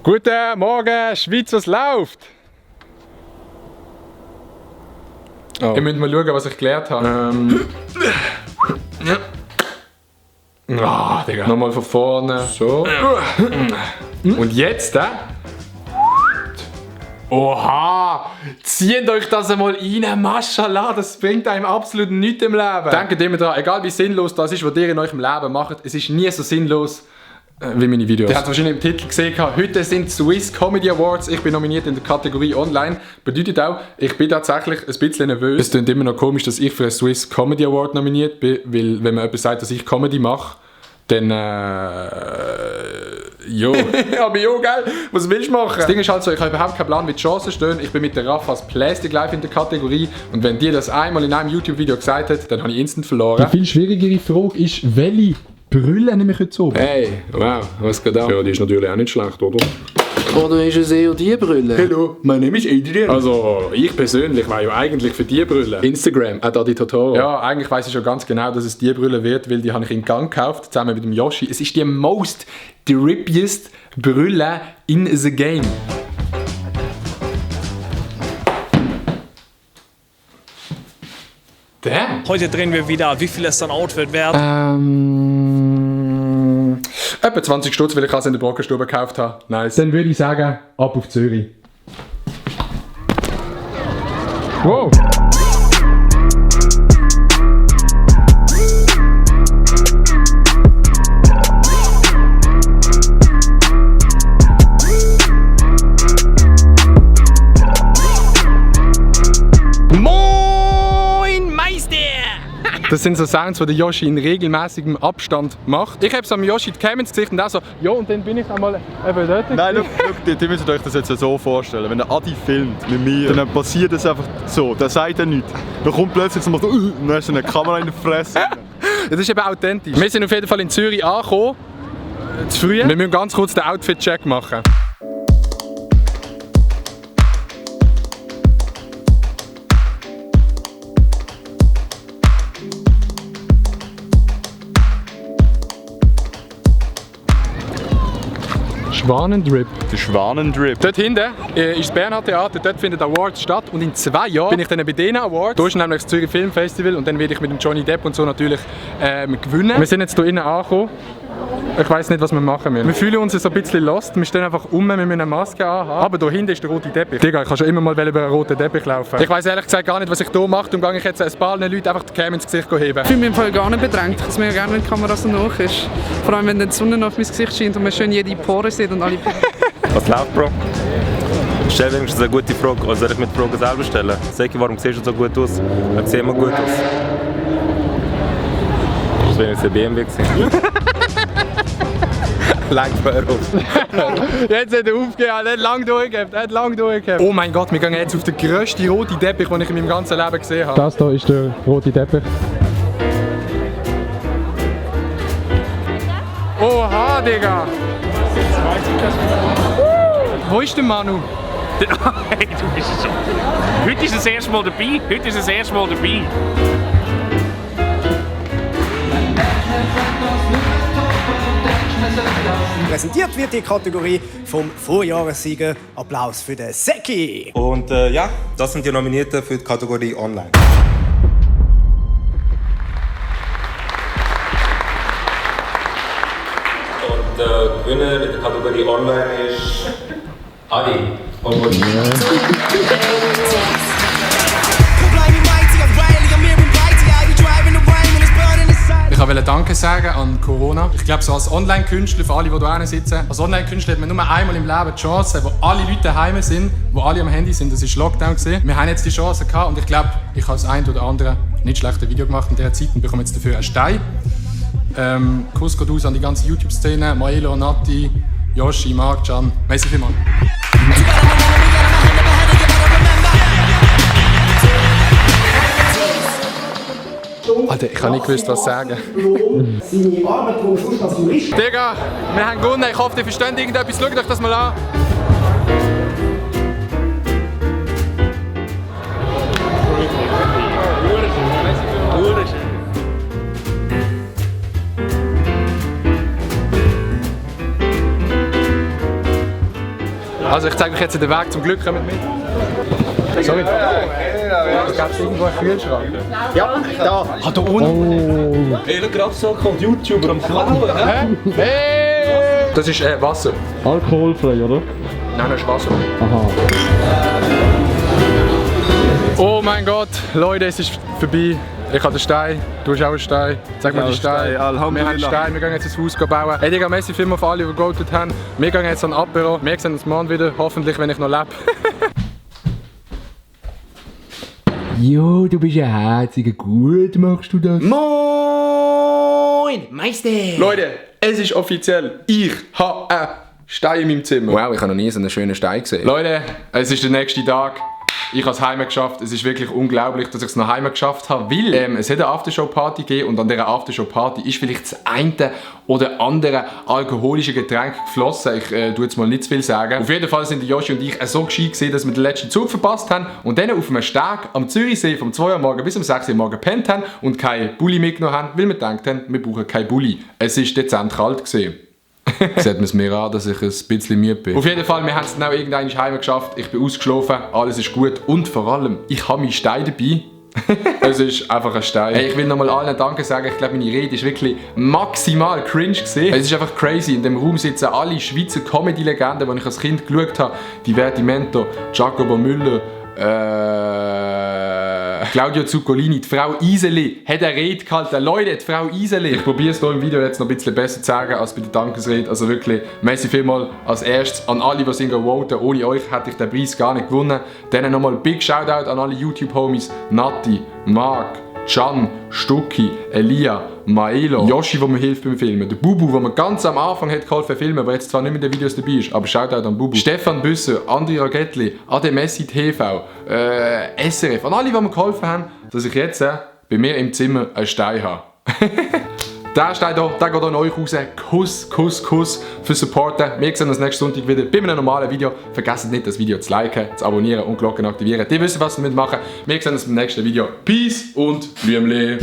Guten Morgen, Schweiz, was läuft? Oh. Ihr müsst mal schauen, was ich gelernt habe. Ah, Digga. Nochmal von vorne. So. Und jetzt, Oha! Zieht euch das einmal rein, Maschallah, das bringt einem absolut nichts im Leben. Denkt immer daran, egal wie sinnlos das ist, was ihr in eurem Leben macht, es ist nie so sinnlos wie meine Videos. Ihr habt es wahrscheinlich im Titel gesehen, heute sind Swiss Comedy Awards, ich bin nominiert in der Kategorie Online. Bedeutet auch, ich bin tatsächlich ein bisschen nervös. Es klingt immer noch komisch, dass ich für einen Swiss Comedy Award nominiert bin, weil wenn man jemand sagt, dass ich Comedy mache, dann jo. Aber jo, gell? Was willst du machen? Das Ding ist halt so, ich habe überhaupt keinen Plan, wie die Chancen stehen. Ich bin mit der Raffas Plastic Live in der Kategorie und wenn dir das einmal in einem YouTube-Video gesagt hat, dann habe ich instant verloren. Die viel schwierigere Frage ist, welche Brille nehme ich jetzt oben? Hey, wow, was geht ab? Ja, die ist natürlich auch nicht schlecht, oder? Oder ist es eher die Brille? Hallo, mein Name ist Adrian. Also, ich persönlich war ja eigentlich für die Brille. Instagram, Adi Totoro. Ja, eigentlich weiss ich schon ganz genau, dass es die Brille wird, weil die habe ich in Gang gekauft, zusammen mit dem Yoshi. Es ist die most drippiest Brille in the game. Damn. Heute drehen wir wieder, wie viel es dann Outfit werden. Etwa 20 Stutz, weil ich es in der Brockenstube gekauft habe. Nice. Dann würde ich sagen, ab auf Zürich. Wow. Das sind so Sounds, die der Yoshi in regelmäßigem Abstand macht. Ich habe es am Yoshi die Cam ins Gesicht und auch so, ja, und dann bin ich einmal eben dort. Nein, look, ihr müsst euch das jetzt so vorstellen. Wenn der Adi filmt mit mir, dann passiert das einfach so, der sagt ja nichts. Dann kommt plötzlich so, und dann hast du eine Kamera in der Fresse. Das ist eben authentisch. Wir sind auf jeden Fall in Zürich angekommen, zu früh. Wir müssen ganz kurz den Outfit-Check machen. Schwanendrip. Der Schwanendrip. Dort hinten ist das Bernhard Theater, dort findet Awards statt und in 2 Jahren bin ich dann bei diesen Awards. Da ist nämlich das Zürich Film Festival und dann werde ich mit dem Johnny Depp und so natürlich gewinnen. Wir sind jetzt hier innen angekommen. Ich weiss nicht, was wir machen müssen. Wir fühlen uns so ein bisschen lost, wir stehen einfach wir müssen eine Maske anhaben. Aber hier hinten ist der rote Teppich. Digga, ich kann schon immer mal über einen roten Teppich laufen. Ich weiss ehrlich gesagt gar nicht, was ich hier mache. Darum gehe ich jetzt ein paar Leuten einfach die Cam ins Gesicht heben. Ich fühle mich im Fall gar nicht bedrängt, dass mir gerne, wenn die Kamera so hoch ist. Vor allem, wenn die Sonne auf mein Gesicht scheint und man schön jede Pore sieht und alle... Was läuft, Bro? Stell wenigstens eine gute Frage, oder soll ich mir die Frage selber stellen? Sag, warum siehst du so gut aus? Ich sehe immer gut aus. Das war wenigstens ein BMW gewesen. Lenk mir auf. Jetzt hat er aufgegeben, er hat lang durchgehabt, Oh mein Gott, wir gehen jetzt auf den grössten roten Teppich, den ich in meinem ganzen Leben gesehen habe. Das hier ist der rote Teppich. Oha, Digga! Wo ist der Manu? Hey, du bist schon. Heute ist das erste Mal dabei. Präsentiert wird die Kategorie vom Vorjahressieger. Applaus für den Säcki! Und ja, das sind die Nominierten für die Kategorie Online. Und der Gewinner in der Kategorie Online ist Adi. Ich wollte Danke sagen an Corona. Ich glaube, so als Online-Künstler, für alle, die hier sitzen, als Online-Künstler hat man nur einmal im Leben die Chance, wo alle Leute daheim sind, wo alle am Handy sind. Das war Lockdown. Wir haben jetzt die Chance gehabt und ich glaube, ich habe das ein oder andere nicht schlechte Video gemacht in dieser Zeit und bekomme jetzt dafür einen Stein. Kuss geht aus an die ganze YouTube-Szene, Maelo, Nati, Yoshi, Marc, Can. Merci vielmals. Alter, ich habe nicht gewusst, was sagen. Digga, wir haben gewonnen. Ich hoffe, ihr versteht irgendetwas. Schaut euch das mal an. Also ich zeige euch jetzt den Weg zum Glück, kommt mit. Sorry. Es gibt irgendwo einen Kühlschrank. Ja, da. Ah, da unten. Ey, gerade so kommt YouTuber am Klauen. Hey! Das ist Wasser. Alkoholfrei, oder? Nein, das ist Wasser. Aha. Oh mein Gott, Leute, es ist vorbei. Ich habe den Stein, du hast auch einen Stein. Zeig mal den Stein. Wir haben einen Stein, wir gehen jetzt ins Haus bauen. Hey Digga, merci vielmals für alle, die gegotet haben. Wir gehen jetzt an Apero. Wir sehen uns morgen wieder, hoffentlich, wenn ich noch lebe. Jo, du bist ja herziger. Gut machst du das. Moin, Meister. Leute, es ist offiziell. Ich habe einen Stein in meinem Zimmer. Wow, ich habe noch nie so einen schönen Stein gesehen. Leute, es ist der nächste Tag. Ich habe es heim geschafft. Es ist wirklich unglaublich, dass ich es noch heim geschafft habe, weil es hat eine Aftershow-Party gegeben und an dieser Aftershow-Party ist vielleicht das eine oder andere alkoholische Getränk geflossen. Ich tue jetzt mal nicht zu viel sagen. Auf jeden Fall sind Joshi und ich so gescheit gewesen, dass wir den letzten Zug verpasst haben und dann auf einem Steg am Zürichsee vom 2 Uhr morgen bis um 6 Uhr morgen gepennt haben und keinen Bulli mitgenommen haben, weil wir gedacht haben, wir brauchen keinen Bulli. Es war dezent kalt gewesen. Sieht man es mir an, dass ich ein bisschen müde bin. Auf jeden Fall, wir haben es dann auch irgendwann heim geschafft. Ich bin ausgeschlafen, alles ist gut und vor allem, ich habe meinen Stein dabei. Es ist einfach ein Stein. Hey, ich will nochmal allen Danke sagen. Ich glaube, meine Rede ist wirklich maximal cringe gewesen. Es ist einfach crazy. In dem Raum sitzen alle Schweizer Comedy-Legenden, die ich als Kind geschaut habe. Divertimento, Giacomo Müller, Claudio Zuccolini, die Frau Iseli hat eine Rede gehalten. Leute, die Frau Iseli. Ich probiere es hier im Video jetzt noch ein bisschen besser zu sagen als bei der Dankesrede. Also wirklich, merci vielmals als erstes an alle, die sind voten. Ohne euch hätte ich den Preis gar nicht gewonnen. Dann nochmal Big Shoutout an alle YouTube-Homies. Nati, Marc, Can, Stucki, Elia, Maelo, Yoshi, der mir hilft beim Filmen, der Bubu, der mir ganz am Anfang hat geholfen filmen, aber jetzt zwar nicht mehr in den Videos dabei ist, aber Shoutout an Bubu, Stefan Büsser, Andi Ragettli, Ademessi TV, SRF, an alle, die mir geholfen haben, dass ich jetzt bei mir im Zimmer einen Stein habe. Der Stein hier, der geht an euch raus. Kuss, Kuss, Kuss für Supporten. Wir sehen uns nächsten Sonntag wieder bei einem normalen Video. Vergesst nicht, das Video zu liken, zu abonnieren und die Glocke aktivieren. Die wissen, was ihr machen müsst. Wir sehen uns beim nächsten Video. Peace und Blümli.